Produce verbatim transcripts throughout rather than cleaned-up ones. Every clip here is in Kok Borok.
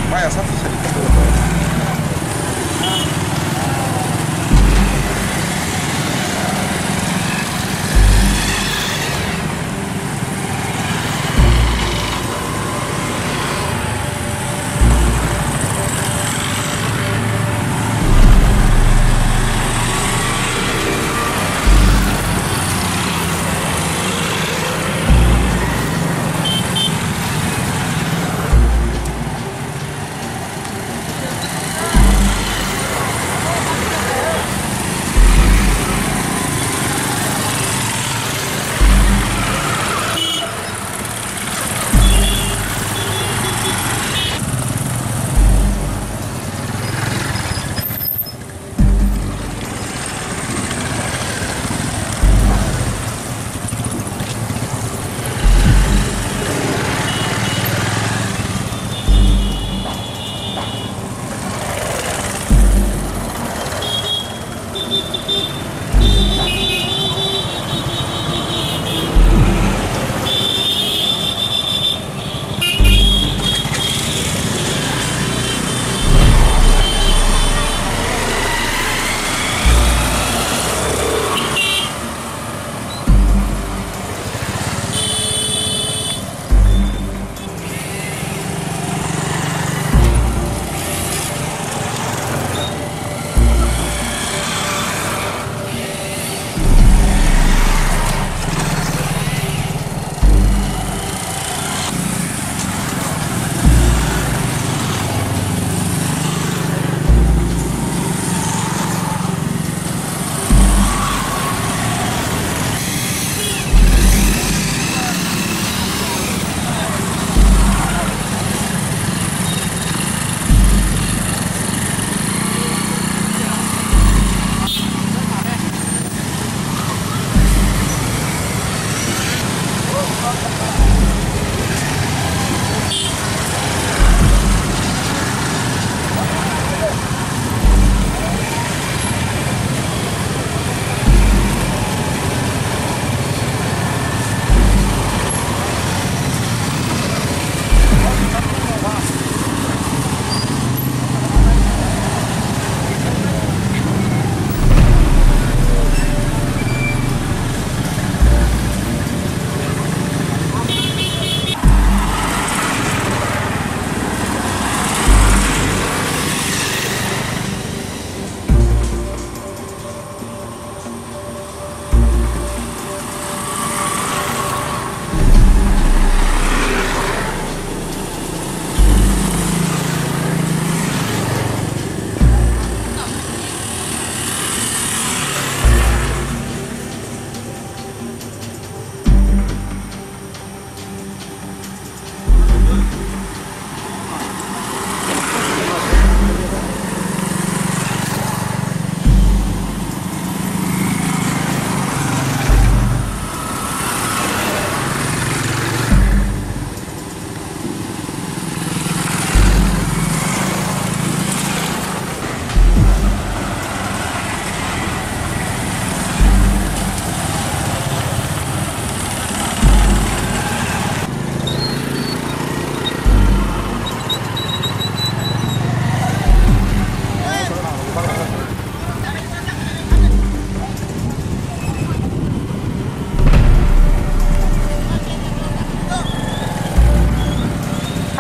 Maya satu sari.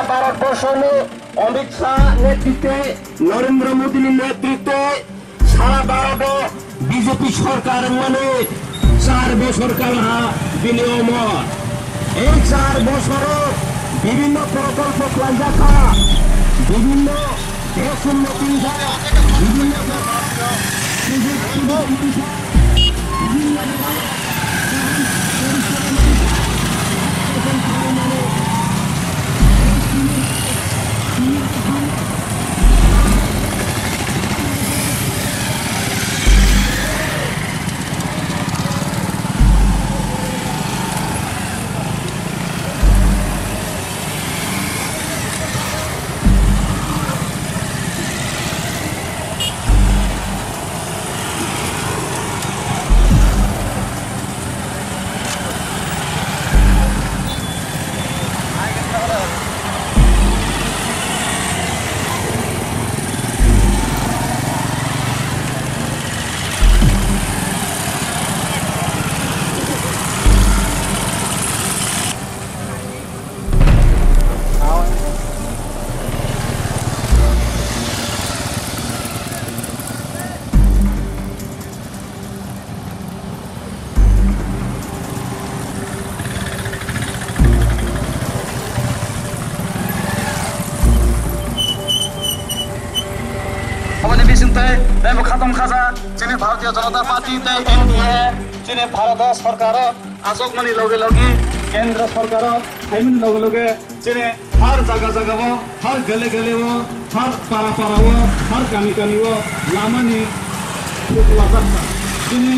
Bharatborsho ni Amit Shah netritwe, Narendra Modi ni netritwe sara Bharat o B J P sorkar wngmani char bochor kal ha bini omor. Ei char bochor o bibhinno prokolpo khlaijak kha, bibhinno desh unnoti wngkha, bibhinno Khaja chini Bharatiya Janata Party tei N D A chini Bharat sorkaro achukmani loge loge, Kendra sorkaro khaimani loge loge chini har jaga jagao, har gale galeo, har para parao, har kami kamio lamani thuk lajakha. Chini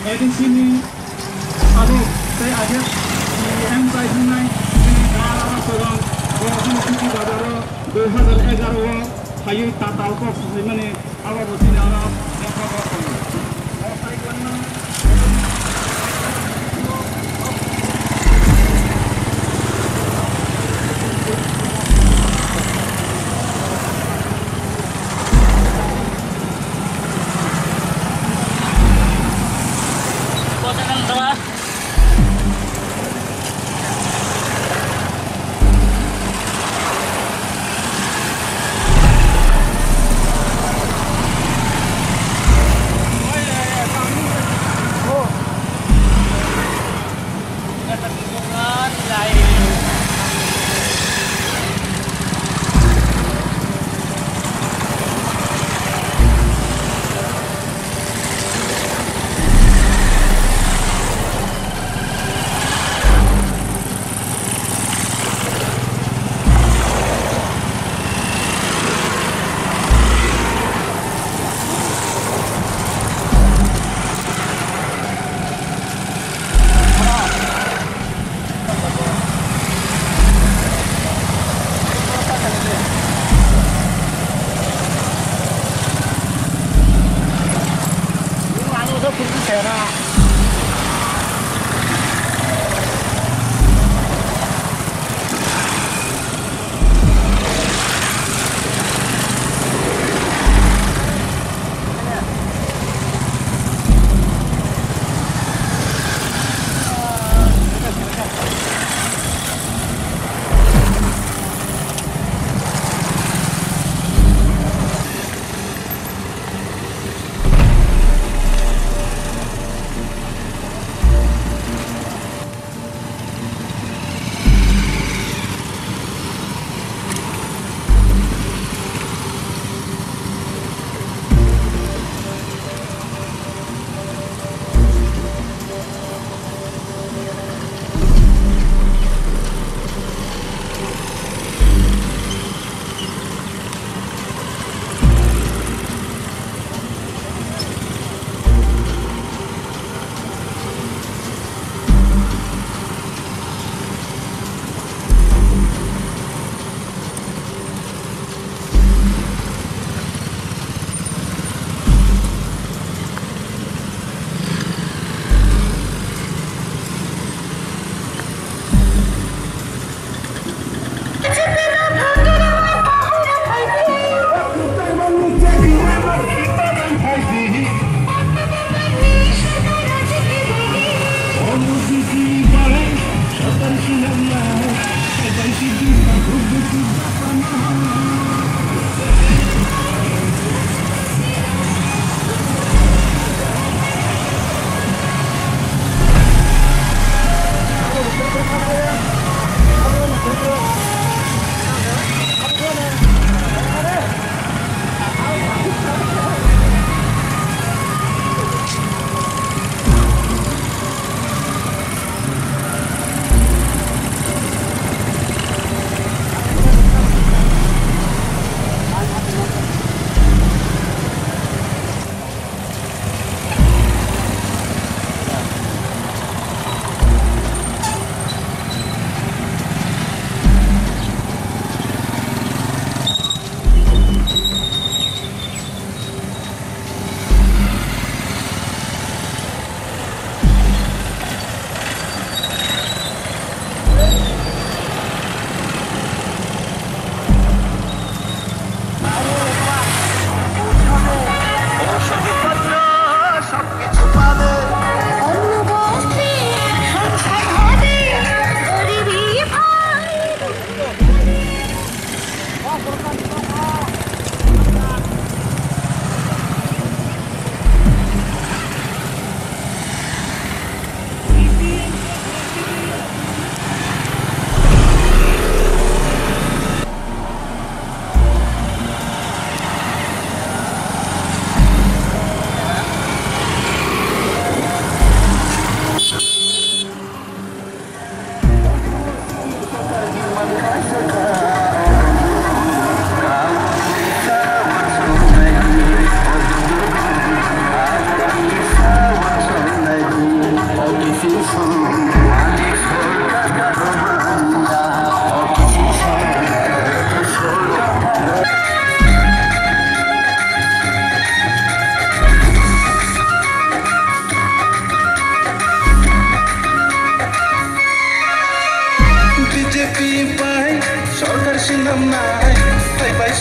A D C ni abo tei age M chai hwnai chini Dara Chorong bo hwnwi Kuki Bazaro dui hazar egaroh o phaiwi tatal kok saimani. Abo bo chini oro yaphar rok tongo.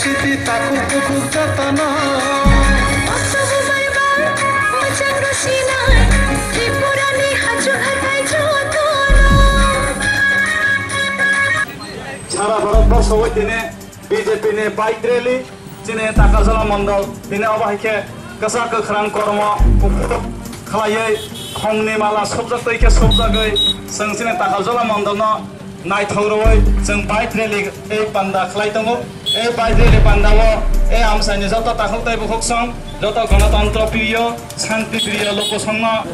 Titi takhuk tukhuk jotono. Aswk bai bai mwchang rw sinai, Tripurani hachuk hathai jotono. Sara Bharat borsho o tini B J P ni bike rally, chini Takarjala mondol, tini obo hai khe kwchak kwkhrang kormo kuphur khlaiwi khongni mala subjak twi khe subjagwi chwng chini Takarjala mondolno naithok rwui chwng bike rally ei panda khlai tongo. Ei bike rally panda o ei amchaini joto takhuk tei bukhuk song, joto Ganatantro priyo, Shanti priyo loko songno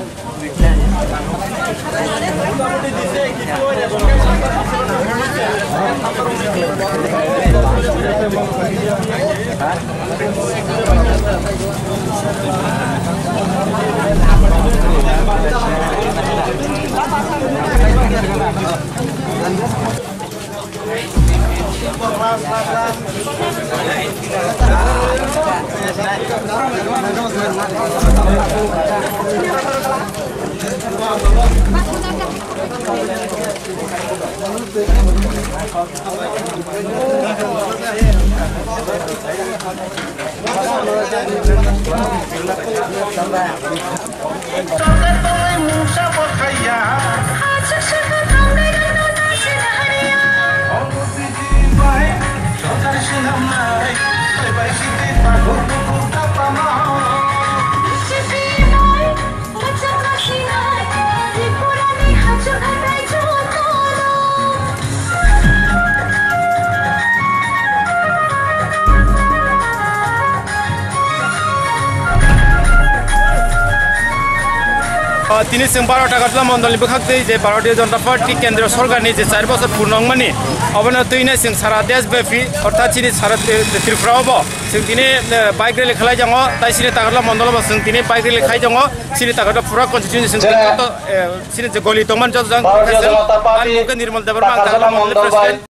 O, tini chwng Bharat Agartala mondolni bwkhak twi je Bharatiya Janata Party kendriya sorkarni je char bosor purno wngmani, obono twino chwng sara deshbyapi, orthat chini sara Tri-, Tripura obo chwng tini, eh, bike rally khlai tongo, tai chini Takarjala mondol obo chwng tini bike rally khai tongo, chini Takarjala pura constituency chwng tini joto, eh, chini je goli tongmani joto jang Bharatiya Janata Party ani mungkhe Nirmal Debbarma ang Takarjala Takarjala mondolni mondol bai president.